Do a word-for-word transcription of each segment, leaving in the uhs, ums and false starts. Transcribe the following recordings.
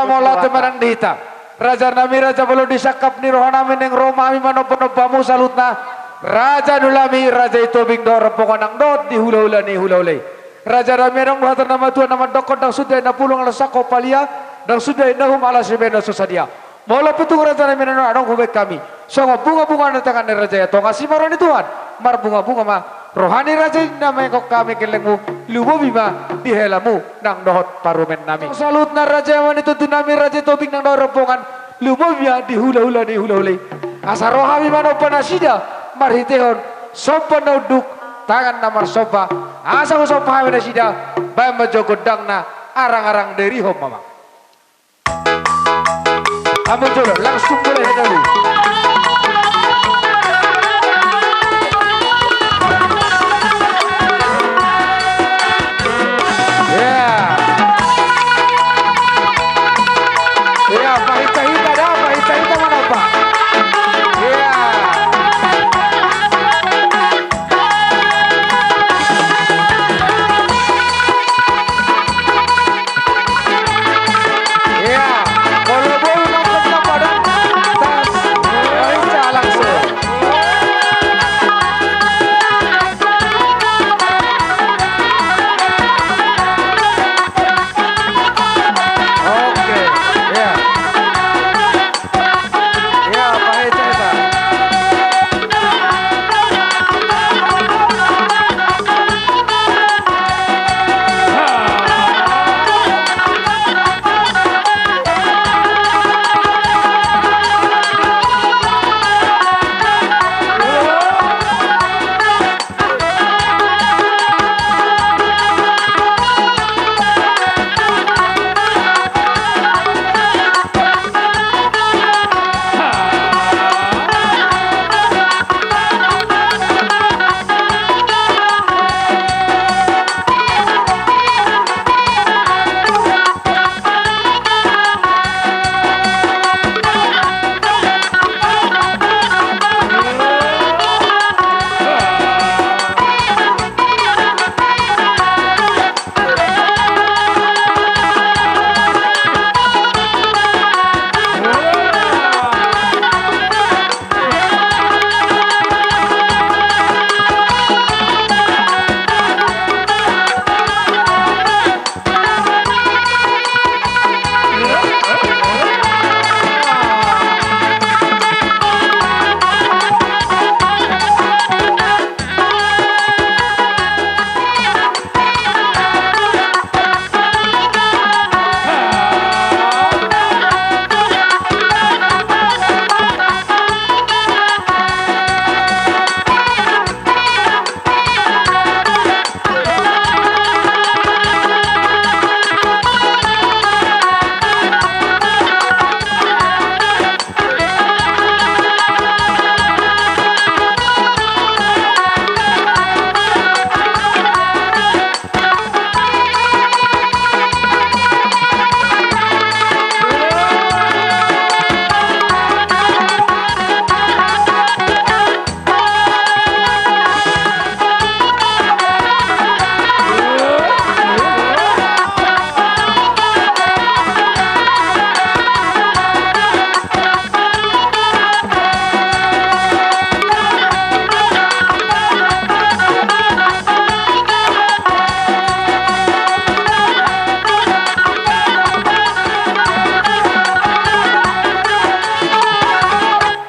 Mauliate ma nang di hita. Raja nami, raja bolon di sangkap ni roha nami, naeng ro ma hami manomba-nomba hamu saluhutna. Raja ni ulaon nami, raja i Tobing dohot rombongan nang dohot di hula-hula ni hula-hula i. Raja nami, adong do hata ni na matua na mandokkon, ndang suda inna pulung ala so sangkop palia, ndang suda inna uhum ala so dibaen na so sadia. Molo pe tung raja nami na adong hubaen hami songon bunga-bunga na tangan ni raja i, antong asi ma roha ni Tuhan, marbunga-bunga ma roha ni raja i na mangihut hami gellengmu, lumobi ma di helamu nang dohot parumaen nami. Saluhutna raja i ma ni tondi nami, raja i Tobing nang dohot rombongan, lumobi ma di hula-hula ni hula-hula i. Asa ro hami manomba nasida marhitehon somba na unduk, tangan na marsomba, asa husomba hami nasida, baen ma jo gondangna, arang-arang dirihon ma. Amang jolo, langsung mulai hadalu. Ya. Ya, pahita-hita dah, pahita-hita mana, Pak? Ya. Iya, kalau bolu nonton na padang, tas, bisa langsung. Oke, iya. Iya, Pak Ece, Pak.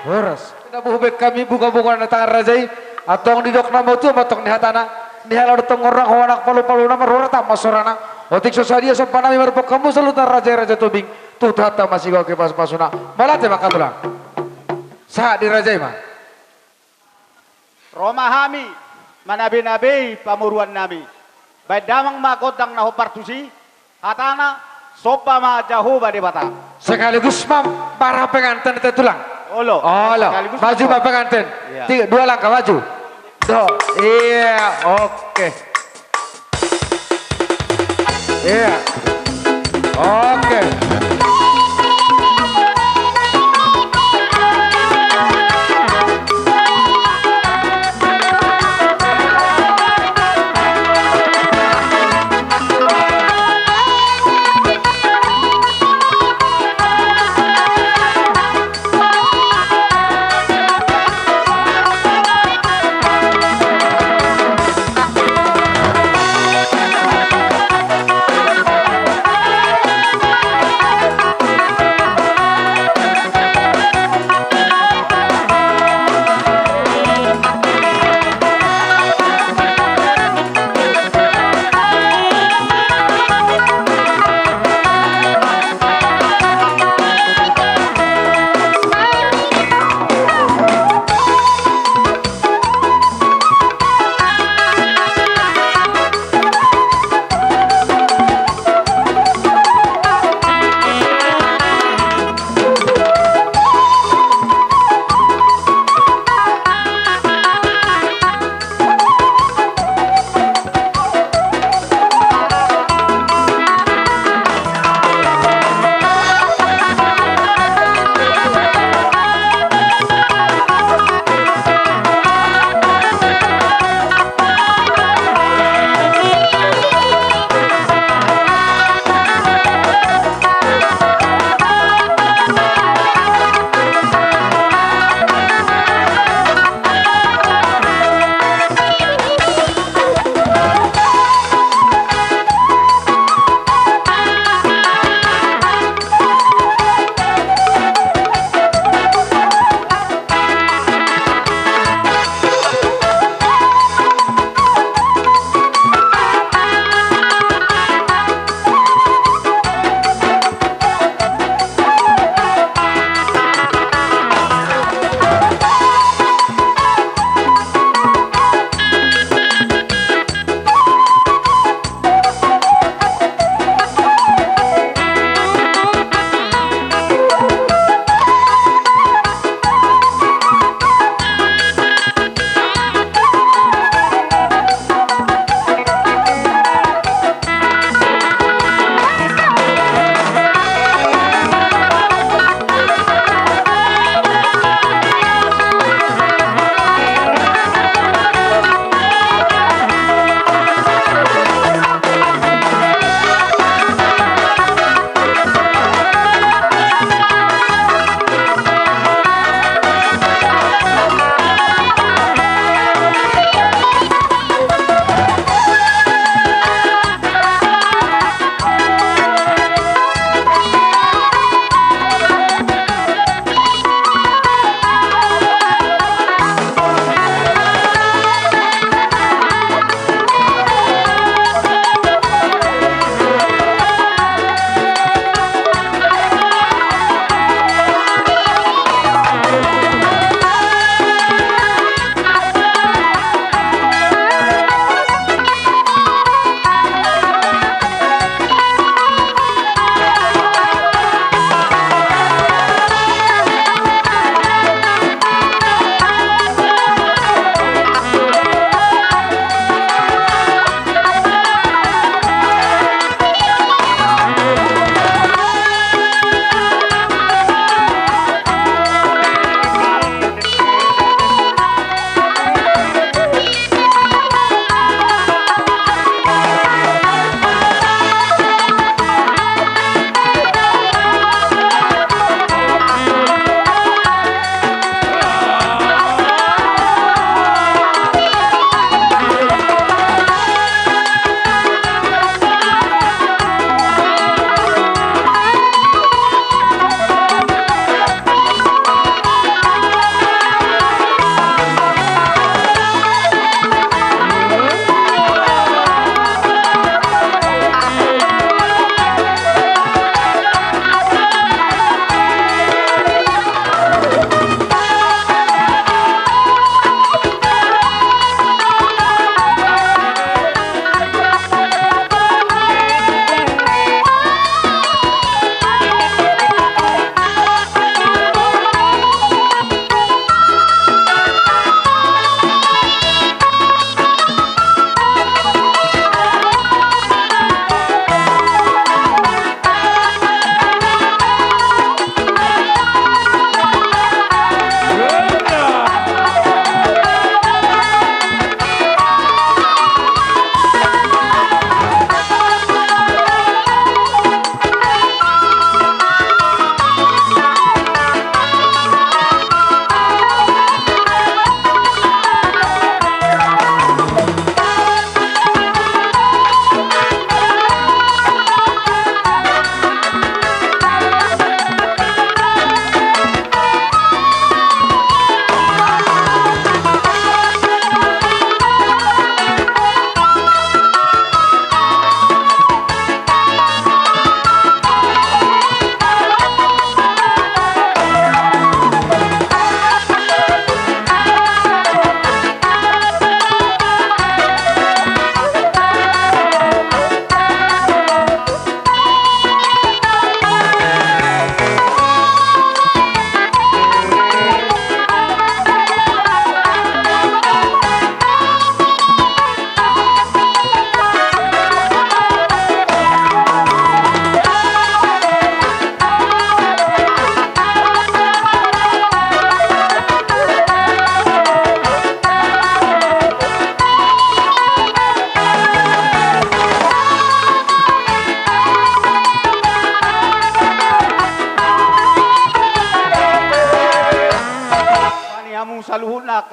Horas. Naeng hubaen hami bunga-bunga na tangan raja i. Antong didok na matua ma antong ni hatana, nihalo do tong ngorang hoanak palu-palu na marhorta ma sorana. Otik so sadia somba nami marbongkamu saluhutna raja i, raja Tobing, tu Tuhanta ma sigomgom pasupasu na. Mauliate ma angka tulang. Sahat di raja i ma. Ro ma hami manabe-nabei pamoruan nami. Baen damang ma gondang na hombar tusi. Hatana, somba ma Jahowa Debata. Sekaligus ma marhaha penganten, tulang. Olo. Olo. Sekaligus. Maju ma penganten. Iya. Tiga, dua langkah maju. Do. Iya, oke. Iya. Oke.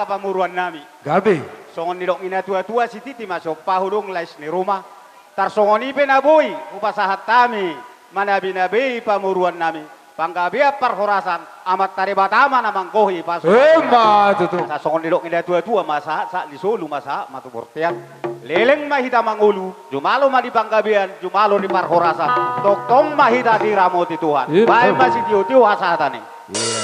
pamoruan nami. Gabe. Songon nidok ni na tua-tua, sititi ma siompa, hudong lais ni ruma. Tarsongon i pe na boi hupasahat hami manabinabi pamoruan nami, panggabean parhorasan, Amanta Debata ma na manggohi pasu. Emma tutu. Asa songon nidok ni na tua-tua, ma sahat sahat ni solu, ma sahat ma tu bontean. Leleng ma hita mangolu, jumalo ma di panggabean, jumalo di parhorasan. Tongtong ma hita diramoti Tuhan. Emma. Baen ma sitio-tio hasahatan i. Iya.